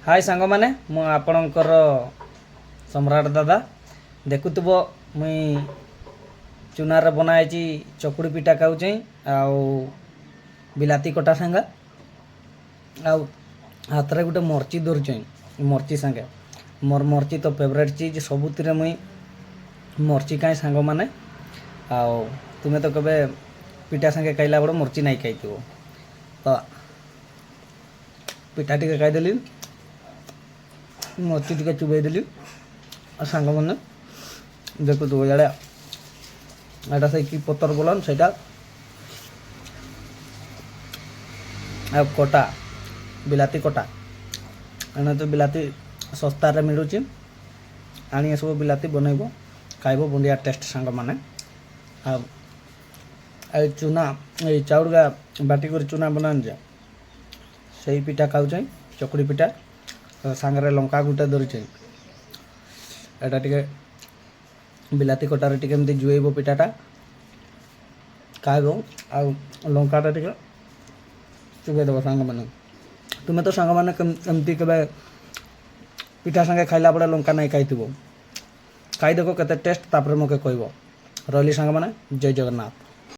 High ସାଙ୍ଗମାନେ, ମୁଁ ଆପଣଙ୍କର ସମ୍ରାଟ ଦାଦା। ଦେଖୁଥିବ, ମୁଇଁ ଚୁନାରେ ବନା ହେଇଛି ଚକୁଳି ପିଠା ଖାଉଛେଁ ଆଉ ବିଲାତି କଟା ସାଙ୍ଗେ, ଆଉ ହାତରେ ଗୋଟେ ମର୍ଚି ଧରୁଛେଁ। ମର୍ଚି ସାଙ୍ଗେ ମୋର୍ ମର୍ଚି ତ ଫେଭରେଟ୍ ଚିଜ୍। ସବୁଥିରେ ମୁଇଁ ମର୍ଚି ଖାଏ ସାଙ୍ଗମାନେ। ଆଉ ତୁମେ ତ କେବେ ପିଠା ସାଙ୍ଗେ ଖାଇଲା ବେଳେ ମର୍ଚି ନାଇଁ ଖାଇଥିବ। ତ ପିଠା ଟିକେ ଖାଇଦେଲି, ମର୍ଚି ଟିକେ ଚୁବେଇ ଦେଲି। ଆଉ ସାଙ୍ଗମାନେ, ଦେଖୁଥିବ, ଇଆଡ଼େ ଏଇଟା ସେଇ କି ପତର ବୋଲନ୍ ସେଇଟା, ଆଉ କଟା, ବିଲାତି କଟା। ଏଣେ ତ ବିଲାତି ଶସ୍ତାରେ ମିଳୁଛି। ଆଣି ଏସବୁ ବିଲାତି ବନେଇବ, ଖାଇବ, ବଢ଼ିଆ ଟେଷ୍ଟ ସାଙ୍ଗମାନେ। ଆଉ ଏଇ ଚୁନା, ଏଇ ଚାଉଳକା ବାଟି କରି ଚୁନା ବନାନି ଯେ, ସେଇ ପିଠା ଖାଉଛେଁ, ଚକୁଳି ପିଠା ସାଙ୍ଗରେ ଲଙ୍କା ଗୁଟେ ଧରିଛେଁ। ଏଇଟା ଟିକେ ବିଲାତି କଟାରେ ଟିକେ ଏମିତି ଜୁଏଇବ, ପିଠାଟା ଖାଇବ ଆଉ ଲଙ୍କାଟା ଟିକେ ଚୁବେଇ ଦେବ। ସାଙ୍ଗମାନେ, ତୁମେ ତ ସାଙ୍ଗମାନେ ଏମିତି କେବେ ପିଠା ସାଙ୍ଗେ ଖାଇଲା ବେଳେ ଲଙ୍କା ନାଇଁ ଖାଇଥିବ। ଖାଇ ଦେଖ କେତେ ଟେଷ୍ଟ, ତାପରେ ମୋତେ କହିବ। ରହିଲି ସାଙ୍ଗମାନେ, ଜୟ ଜଗନ୍ନାଥ।